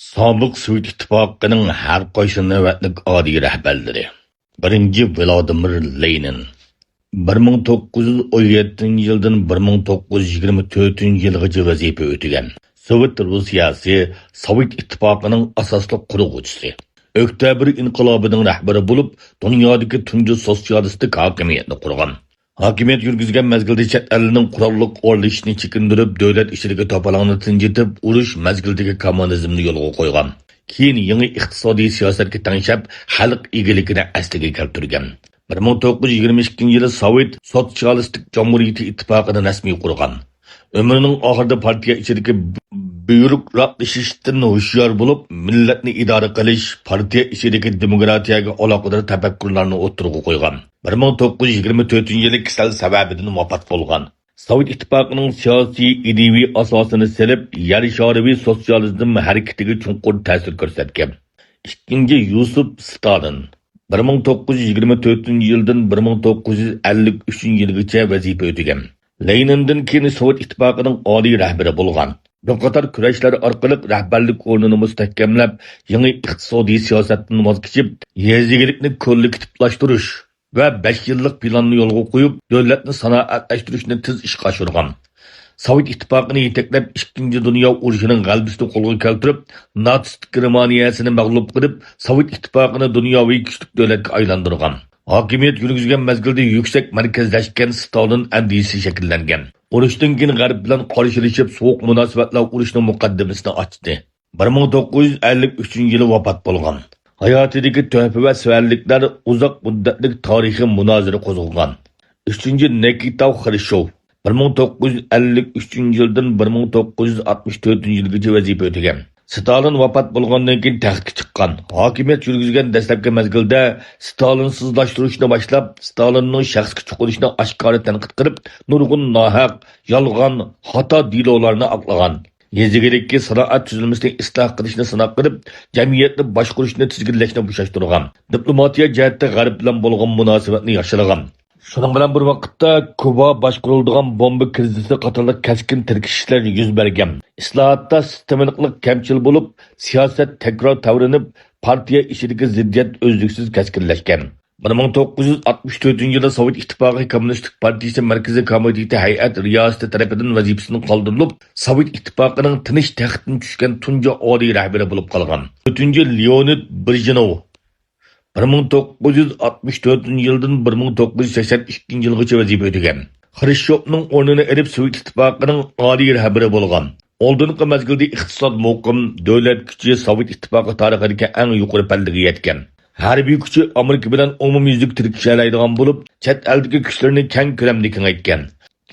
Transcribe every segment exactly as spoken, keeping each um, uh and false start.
سابىق سوۋېت ئىتتىپاقىنىڭ ھەر قايسى نۆۋەتلىك ئالىي رەھبەرلىرى. بىرىنچى، ۋلادىمىر لېنىن. بىر مىڭ توققۇز يۈز ئون يەتتىنچى يىلدىن بىر مىڭ توققۇز يۈز يىگىرمە تۆتىنچى يىلغىچە ۋەزىپە ئۆتىگەن. سوۋېت روسىيەسى، سوۋېت ئىتتىپاقىنىڭ ئاساسلىق قۇرغۇچىسى. ئۆكتەبىر ئىنقىلابىنىڭ رەھبىرى بولۇپ، دۇنيادىكى تۇنجى سوتسىيالىستىك ھاكىمىيەتنى قۇرغان. ھاكىمىيەت يۈرگۈزگەن مەزگىلدە چەت ئەلنىڭ قوراللىق ئورۇنلىشىشىنى چېكىندۈرۈپ، دۆلەت ئىچىدىكى توپىلاڭنى تىنچىتىپ، ئۇرۇش مەزگىلىدىكى كوممۇنىزمنى يولغا قويغان. كېيىن يېڭى ئىقتىسادىي سىياسەتكە تەڭشەپ، خەلق ئىگىلىكىنى ئەسلىگە كەلتۈرگەن. بىر مىڭ توققۇز يۈز يىگىرمە ئىككىنچى يىلى سوۋېت سوتسىيالىستىك جۇمھۇرىيىتى ئىتتىپاقىنى رەسمىي قۇرغان. ئۆمرىنىڭ ئاخىرىدا پارتىيە ئىچىدىكى بيۇروكراتلىشىشتىن ھوشيار بولۇپ، مىللەتنى ئىدارە قىلىش، پارتىيە ئىچىدىكى دېموكراتىيەگە ئالاقىدار تەپەككۇرلارنى ئوتتۇرىغا قويغان. بىر مىڭ توققۇز يۈز يىگىرمە تۆتىنچى يىلى كېسەل سەۋەبىدىن ۋاپات بولغان. سوۋېت ئىتتىپاقىنىڭ سىياسىي ئىدىيىۋى ئاساسىنى سېلىپ، يەر شارىۋى سوتسىيالىزم ھەرىكىتىگە چوڭقۇر تەسىر كۆرسەتكەن. ئىككىنچى، يوسىپ ستالىن. بىر مىڭ توققۇز يۈز يىگىرمە تۆتىنچى يىلدىن بىر مىڭ توققۇز يۈز ئەللىك ئۈچىنچى يىلغىچە ۋەزىپە ئۆتىگەن. لېنىندىن كېيىن سوۋېت ئىتتىپاقىنىڭ ئالىي رەھبىرى بولغان. بىر قاتار كۈرەشلەر ئارقىلىق رەھبەرلىك ئورنىنى مۇستەھكەملەپ، يېڭى ئىقتىسادىي سىياسەتتىن ۋاز كېچىپ، يېزا ئىگىلىكنى كوللېكتىپلاشتۇرۇش ۋە بەش يىللىق پىلاننى يولغا قويۇپ، دۆلەتنى سانائەتلەشتۈرۈشنى تېز ئىشقا ئاشۇرغان. سوۋېت ئىتتىپاقىنى يېتەكلەپ، ئىككىنچى دۇنيا ئۇرۇشىنىڭ غەلىبىسىنى قولغا كەلتۈرۈپ، ناتسىست گېرمانىيەسىنى مەغلۇپ قىلىپ، سوۋېت ئىتتىپاقىنى دۇنياۋى كۈچلۈك دۆلەتكە ئايلاندۇرغان. ھاكىمىيەت يۈرگۈزگەن مەزگىلدە يۈكسەك مەركەزلەشكەن ستالىن ئەندىزىسى شەكىللەنگەن. ئۇرۇشتىن كېيىن غەرب بىلەن قارشىلىشىپ، سوغۇق مۇناسىۋەتلەر ئۇرۇشىنىڭ مۇقەددىمىسىنى ئاچتى. بىر مىڭ توققۇز يۈز ئەللىك ئۈچىنچى يىلى ۋاپات بولغان. ھاياتىدىكى تۆھپە ۋە سەۋەنلىكلەر ئۇزاق مۇددەتلىك تارىخىي مۇنازىرە قوزغىغان. ئۈچىنچى، نىكىتا خرۇشچوف. بىر مىڭ توققۇز يۈز ئەللىك ئۈچىنچى يىلدىن بىر مىڭ توققۇز يۈز ئاتمىش تۆتىنچى يىلغىچە ۋەزىپە ئۆتىگەن. ستالىن ۋاپات بولغاندىن كېيىن تەختكە چىققان. ھاكىمىيەت يۈرگۈزگەن دەسلەپكى مەزگىلدە ستالىنسىزلاشتۇرۇشنى باشلاپ، ستالىننىڭ شەخسكە چوقۇنۇشىنى ئاشكارا تەنقىد قىلىپ، نۇرغۇن ناھەق، يالغان، خاتا دېلولارنى ئاقلىغان. يېزا ئىگىلىكى، سانائەت تۈزۈلمىسىنى ئىسلاھ قىلىشنى سىناق قىلىپ، جەمئىيەتنى باشقۇرۇشنى تىزگىنلەشنى بوشاشتۇرغان. دىپلوماتىيە جەھەتتە غەرب بىلەن بولغان مۇناسىۋەتنى ياخشىلىغان. شۇنىڭ بىلەن بىر ۋاقىتتا، كۇبا باشقۇرۇلىدىغان بومبا كىرىزىسى قاتارلىق كەسكىن تىركىشىشلەر يۈز بەرگەن. ئىسلاھاتتا سىستېمىلىقلىق كەمچىل بولۇپ، سىياسەت تەكرار تەۋرىنىپ، پارتىيە ئىچىدىكى زىددىيەت ئۈزلۈكسىز كەسكىنلەشكەن. بىر مىڭ توققۇز يۈز ئاتمىش تۆتىنچى يىلى سوۋېت ئىتتىپاقى كوممۇنىستىك پارتىيىسى مەركىزىي كومىتېتى ھەيئەت رىياسىتى تەرىپىدىن ۋەزىپىسىدىن قالدۇرۇلۇپ، سوۋېت ئىتتىپاقىنىڭ تىنچ تەختتىن چۈشكەن تۇنجى ئالىي رەھبىرى بولۇپ قالغان. تۆتىنچى، لېئونىد برژنېۋ. بىر مىڭ توققۇز يۈز ئاتمىش تۆتىنچى يىلدىن بىر مىڭ توققۇز يۈز سەكسەن ئىككىنچى يىلغىچە ۋەزىپە ئۆتىگەن. خرۇشچوفنىڭ ئورنىنى ئېلىپ، سوۋېت ئىتتىپاقىنىڭ ئالىي رەھبىرى بولغان. ئالدىنقى مەزگىلدە ئىقتىساد مۇقىم، دۆلەت كۈچى سوۋېت ئىتتىپاقى تارىخىدىكى ئەڭ يۇقىرى پەللىگە يەتكەن. ھەربىي كۈچى ئامېرىكا بىلەن ئومۇميۈزلۈك تىركىشەلەيدىغان بولۇپ، چەت ئەلدىكى كۈچلىرىنى كەڭ كۆلەمدە كېڭەيتكەن.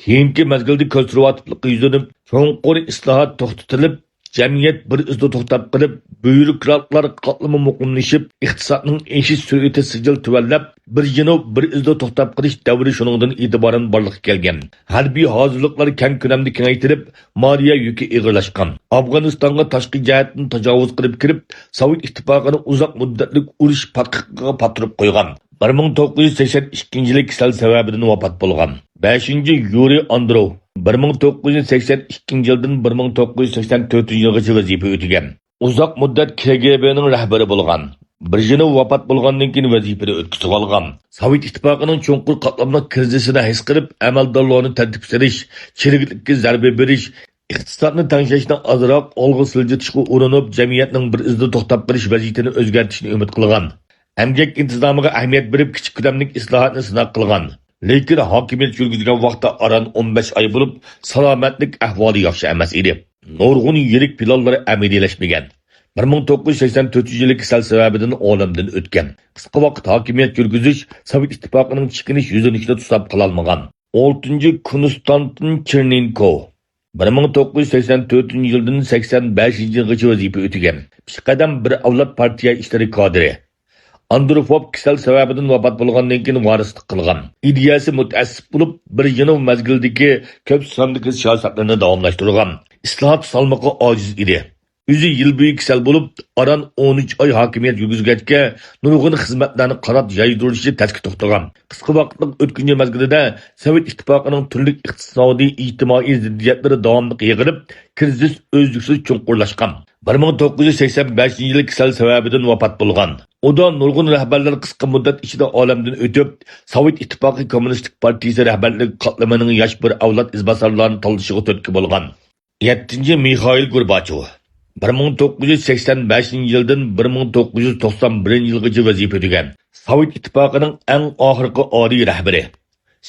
كېيىنكى مەزگىلدە كونسېرۋاتىپلىققا يۈزلىنىپ، چوڭقۇر ئىسلاھات توختىتىلىپ، جەمئىيەت بىر ئىزدا توختاپ قېلىپ، بيۇروكراتلار قاتلىمى مۇقىملىشىپ، ئىقتىسادنىڭ ئېشىش سۈرئىتى سىجىل تۆۋەنلەپ، بىر جەنۇب، بىر ئىزدا توختاپ قېلىش دەۋرى شۇنىڭدىن ئېتىبارەن بارلىققا كەلگەن. ھەربىي ھازىرلىقلار كەڭ كۆلەمدە كېڭەيتىلىپ، مالىيە يۈكى ئېغىرلاشقان. ئافغانىستانغا تاشقى جەھەتتىن تاجاۋۇز قىلىپ كىرىپ، سوۋېت ئىتتىپاقىنى ئۇزاق مۇددەتلىك ئۇرۇش پاتقىقىغا پاتۇرۇپ قويغان. بىر مىڭ توققۇز يۈز سەكسەن ئىككىنچى يىلى كېسەل سەۋەبىدىن ۋاپات بولغان. بەشىنچى، يۇرىي ئاندروۋ. بىر مىڭ توققۇز يۈز سەكسەن ئىككىنچى يىلدىن بىر مىڭ توققۇز يۈز سەكسەن تۆتىنچى يىلغىچە ۋەزىپە ئۆتىگەن. ئۇزاق مۇددەت كېگېبېنىڭ رەھبىرى بولغان. برژنېۋ ۋاپات بولغاندىن كېيىن ۋەزىپىنى ئۆتكۈزۈۋالغان. سوۋېت ئىتتىپاقىنىڭ چوڭقۇر قاتلاملىق كىرىزىسىنى ھېس قىلىپ، ئەمەلدارلارنى تەرتىپكە سېلىش، چىرىكلىككە زەربە بېرىش، ئىقتىسادنى تەڭشەشنى ئازراق ئالغا سىلجىتىشقا ئۇرۇنۇپ، جەمئىيەتنىڭ بىر ئىزدا توختاپ قېلىش ۋەزىيىتىنى ئۆزگەرتىشنى ئۈمىد قىلغان. ئەمگەك ئىنتىزامىغا ئەھمىيەت بېرىپ، كىچىك كۆلەملىك ئىسلاھاتنى سىناق قىلغان. لېكىن ھاكىمىيەت يۈرگۈزگەن ۋاقتى ئاران ئون بەش ئاي بولۇپ، سالامەتلىك ئەھۋالى ياخشى ئەمەس ئىدى. نۇرغۇن يىرىك پىلانلىرى ئەمەلىيلەشمىگەن. بىر مىڭ توققۇز يۈز سەكسەن تۆتىنچى يىلى كېسەل سەۋەبىدىن ئالەمدىن ئۆتكەن. قىسقا ۋاقىت ھاكىمىيەت يۈرگۈزۈش سوۋېت ئىتتىپاقىنىڭ چېكىنىش يۈزلىنىشىنى توساپ قالالمىغان. ئالتىنچى، كونستانتىن چېرنېنكو. بىر مىڭ توققۇز يۈز سەكسەن تۆتىنچى يىلدىن سەكسەن بەشىنچى يىلغىچە ۋەزىپە ئۆتىگەن. پېشقەدەم بىر ئەۋلاد پارتىيە ئىشلىرى كادىرى. ئاندروپوف كېسەل سەۋەبىدىن ۋاپات بولغاندىن كېيىن ۋارىسلىق قىلغان. ئىدىيەسى مۇتەئەسسىپ بولۇپ، بىر يىل مەزگىلدىكى كۆپ ساندىكى سىياسەتلىرىنى داۋاملاشتۇرغان. ئىسلاھات سالمىقى ئاجىز ئىدى. ئۆزى يىل بويى كېسەل بولۇپ، ئاران ئون ئۈچ ئاي ھاكىمىيەت يۈرگۈزگەچكە، نۇرغۇن خىزمەتلەرنى قانات يايدۇرۇشى تەسكە توختىغان. قىسقا ۋاقىتلىق ئۆتكۈنچى مەزگىلىدە سوۋېت ئىتتىپاقىنىڭ تۈرلۈك ئىقتىسادىي، ئىجتىمائىي زىددىيەتلىرى داۋاملىق يىغىلىپ، كىرىزىس ئۈزلۈكسىز چوڭقۇرلاشقان. بىر مىڭ توققۇز يۈز سەكسەن بەشىنچى يىلى كېسەل سەۋەبىدىن ۋاپات بولغان. ئۇدا نۇرغۇن رەھبەرلەر قىسقا مۇددەت ئىچىدە ئالەمدىن ئۆتۈپ، سوۋېت ئىتتىپاقى كوممۇنىستىك پارتىيىسى رەھبەرلىك قاتلىمىنىڭ ياش بىر ئەۋلاد ئىزباسارلارنى تاللىشىغا تۈرتكە بولغان. يەتتىنچى، مىخائىل گورباچوف. بىر مىڭ توققۇز يۈز سەكسەن بەشىنچى يىلدىن بىر مىڭ توققۇز يۈز توقسان بىرىنچى يىلغىچە ۋەزىپە ئۆتىگەن سوۋېت ئىتتىپاقىنىڭ ئەڭ ئاخىرقى ئالىي رەھبىرى.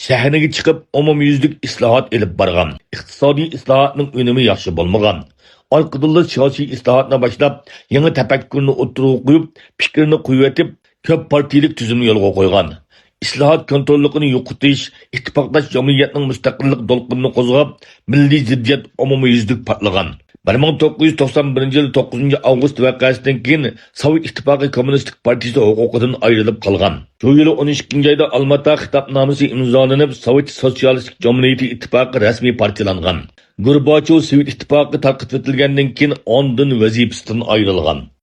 سەھنىگە چىقىپ، ئومۇميۈزلۈك ئىسلاھات ئېلىپ بارغان. ئىقتىسادىي ئىسلاھاتنىڭ ئۈنۈمى ياخشى بولمىغان. ئارقىدىنلا سىياسىي ئىسلاھاتنى باشلاپ، يېڭى تەپەككۇرنى ئوتتۇرىغا قويۇپ، پىكرىنى قويۇۋېتىپ، كۆپ پارتىيىلىك تۈزۈمنى يولغا قويغان. ئىسلاھات كونتروللۇقىنى يوقىتىش، ئىتتىپاقداش جەمئىيەتنىڭ مۇستەقىللىق دولقۇنىنى قوزغاپ، مىللىي زىددىيەت ئومۇميۈزلۈك پارتلىغان. بىر مىڭ توققۇز يۈز توقسان بىرىنچى يىل توققۇزىنچى ئاۋغۇست ۋەقەسىدىن كېيىن سوۋېت ئىتتىپاقى كوممۇنىستىك پارتىيىسى ھوقۇقىدىن ئايرىلىپ قالغان. شۇ يىلى ئون ئىككىنچى ئايدا ئالماتا خىتابنامىسى ئىمزالىنىپ، سوۋېت سوتسىيالىستىك جۇمھۇرىيىتى ئىتتىپاقى رەسمىي پارچىلانغان. گورباچوف سوۋېت ئىتتىپاقى تارقىتىۋېتىلگەندىن كېيىن ئاندىن ۋەزىپىسىدىن ئايرىلغان.